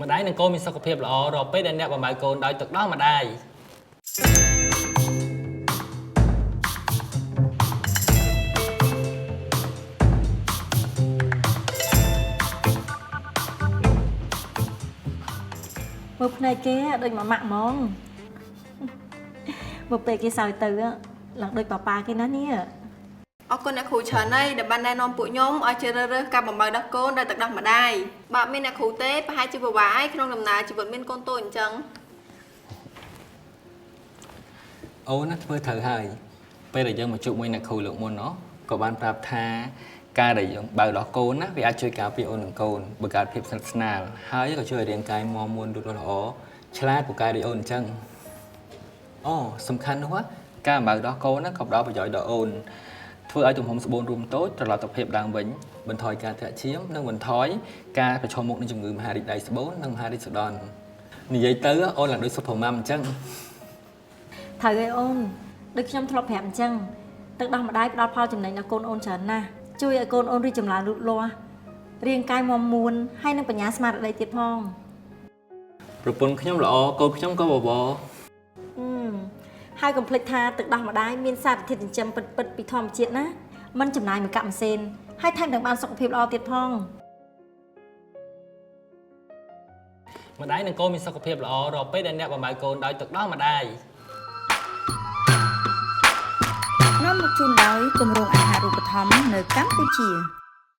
ម្ដាយនិងកូនមានសុខភាពល្អរាល់ពេលដែលអ្នកបំបៅកូនដោយទឹកដោះម្ដាយ មើលភ្នែកគេដូចមួយម៉ាក់ហ្មងមើលពេលគេសើចទៅឡើងដូចប៉ាប៉ាគេណានេះ អរគុណអ្នកគ្រូច្រើនណាស់ដែលបានណែនាំពួកខ្ញុំឲ្យជ្រើសរើសការបំបៅដោះកូនដោយទឹកដោះម្ដាយបើអត់មានអ្នកគ្រូទេប្រហែលជាពិបាកឯងក្នុងដំណើរជីវិតមានកូនតូចអញ្ចឹង អូនណាធ្វើត្រូវហើយពេលដែលយើងមកជួបមួយអ្នកគ្រូលើកមុនណោះក៏បានប្រាប់ថាការដែលយើងបើដោះកូនណាវាអាចជួយការពារអូននិងកូនបង្កើតភាពស្និទ្ធស្នាលហើយក៏ជួយឲ្យរាងកាយមាំមួនលូតលាស់ល្អឆ្លាតពូកែដូចអូនអញ្ចឹងអូសំខាន់នោះណាការបើដោះកូនណាក៏ផ្ដល់ប្រយោជន៍ដល់អូនធ្វើឲ្យទំហំស្បូនរួមតូចត្រឡប់ទៅភាពដើមវិញបន្ថយការធាក់ឈាមនិងបន្ថយការប្រឈមមុខនឹងជំងឺមហារីកដៃស្បូននិងមហារីកសុដន់និយាយទៅអូនឡើងដូច Super Mom អញ្ចឹង ត្រូវហើយអូនដូចខ្ញុំធ្លាប់ប្រាប់អញ្ចឹងទឹកដោះម្ដាយផ្ដល់ផលចំណេញដល់កូនអូនច្រើនណាស់ជួយឲ្យកូនអូនរីកចម្រើនលូតលាស់រាងកាយមាំមួនហើយនិងបញ្ញាស្មារតីទៀតផង ប្រពន្ធខ្ញុំល្អកូនខ្ញុំក៏បបរ អឺហើយកុំភ្លេចថាទឹកដោះម្ដាយមានសារធាតុចិញ្ចឹមពិតៗពីធម្មជាតិណាមិនចំណាយមួយកាក់មួយសេនហើយថែមទាំងបានសុខភាពល្អទៀតផង ម្ដាយនិងកូនមានសុខភាពល្អរាល់ពេលដែលអ្នកបំបៅកូនដោយទឹកដោះម្ដាយ នាំមកជូនដោយគម្រោងអាហារូបត្ថម្ភនៅកម្ពុជា។